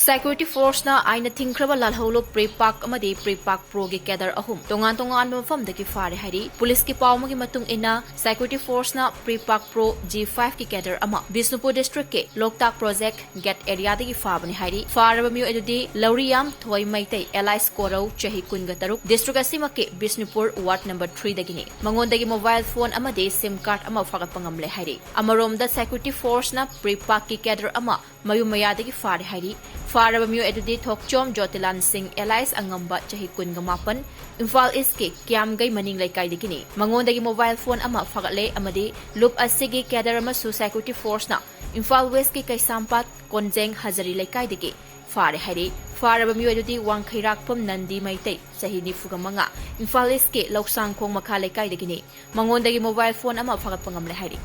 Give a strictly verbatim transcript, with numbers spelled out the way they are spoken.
Security Force ꯅ ꯑꯥꯏꯟꯅ ꯊꯤꯡꯈ꯭ꯔꯕ ꯂꯥꯜꯍꯧꯂꯨꯞ PREPAK ꯑꯃꯗꯤ PREPAK Pro ꯒꯤ cadre ꯑꯍꯨꯝ ꯇꯣꯉꯥꯟ ꯇꯣꯉꯥꯟꯕ ꯃꯐꯝꯗꯒꯤ ꯐꯥꯔꯦ ꯍꯥꯏꯔꯤ꯫ ꯄꯨꯂꯤꯁꯀꯤ ꯄꯥꯎ ꯑꯃꯒꯤ ꯃꯇꯨꯡ ꯏꯟꯅ, Security Force ꯅ PREPAK Pro G five ꯀꯤ cadre ꯑꯃ ꯕꯤꯁꯅꯨꯄꯨꯔ district ꯀꯤ ꯂꯣꯛꯇꯥꯛ project gate area ꯗꯒꯤ ꯐꯥꯕꯅꯤ ꯍꯥꯏꯔꯤ꯫ ꯐꯥꯔꯕ ꯃꯤꯑꯣꯏ ꯑꯗꯨꯗꯤ ꯂꯧꯔꯤꯌꯥꯝ ꯊꯣꯏ ꯃꯩꯇꯩ alias ꯀꯣꯔꯧ, ꯆꯍꯤ ꯀꯨꯟꯒ ꯇꯔꯨꯛ, district ꯑꯁꯤꯃꯛꯀꯤ Bishnupur ward number three ꯗꯒꯤꯅꯤ꯫ ꯃꯉꯣꯟꯗꯒꯤ mobile phone ꯑꯃꯗꯤ SIM card ꯑꯃ ꯐꯥꯒꯠꯄ ꯉꯝꯂꯦ ꯍꯥꯏꯔꯤ꯫ ꯑꯃꯔꯣꯝꯗ, Security Force ꯅ PREPAK ꯀꯤ cadre ꯑꯃ ꯃꯌꯨꯝ ꯃꯌꯥꯗꯒꯤ ꯐꯥꯔꯦ ꯍꯥꯏꯔꯤ꯫ ꯐꯥꯔꯕ ꯃꯤꯑꯣꯏ ꯑꯗꯨꯗꯤ ꯊꯣꯛꯆꯣꯝ ꯖꯣꯇꯤꯂꯥꯟ ꯁꯤꯡ alias ꯑꯉꯝꯕ, ꯆꯍꯤ ꯀꯨꯟꯒ ꯃꯥꯄꯟ, ꯏꯝꯐꯥꯜ East ꯀꯤ ꯀꯤꯌꯥꯝꯒꯩ ꯃꯅꯤꯡ ꯂꯩꯀꯥꯏꯗꯒꯤꯅꯤ꯫ ꯃꯉꯣꯟꯗꯒꯤ mobile phone ꯑꯃ ꯐꯥꯒꯠꯂꯦ ꯑꯃꯗꯤ ꯂꯨꯞ ꯑꯁꯤꯒꯤ cadre ꯑꯃꯁꯨ Security Force ꯅ ꯏꯝꯐꯥꯜ West ꯀꯤ ꯀꯩꯁꯥꯝꯄꯥꯠ ꯀꯣꯟꯖꯦꯡ ꯍꯖꯔꯤ ꯂꯩꯀꯥꯏꯗꯒꯤ ꯐꯥꯔꯦ ꯍꯥꯏꯔꯤ꯫ ꯐꯥꯔꯕ ꯃꯤꯑꯣꯏ ꯑꯗꯨꯗꯤ ꯋꯥꯡꯈꯩꯔꯥꯛꯄꯝ ꯅꯟꯗꯤ ꯃꯩꯇꯩ, ꯆꯍꯤ ꯅꯤꯐꯨꯒ ꯃꯉꯥ, ꯏꯝꯐꯥꯜ East ꯀꯤ ꯂꯧꯁꯥꯡꯈꯣꯡ ꯃꯈꯥ ꯂꯩꯀꯥꯏꯗꯒꯤꯅꯤ꯫ ꯃꯉꯣꯟꯗꯒꯤ mobile phone ꯑꯃ ꯐꯥꯒꯠꯄ ꯉꯝꯂꯦ ꯍꯥꯏꯔꯤ꯫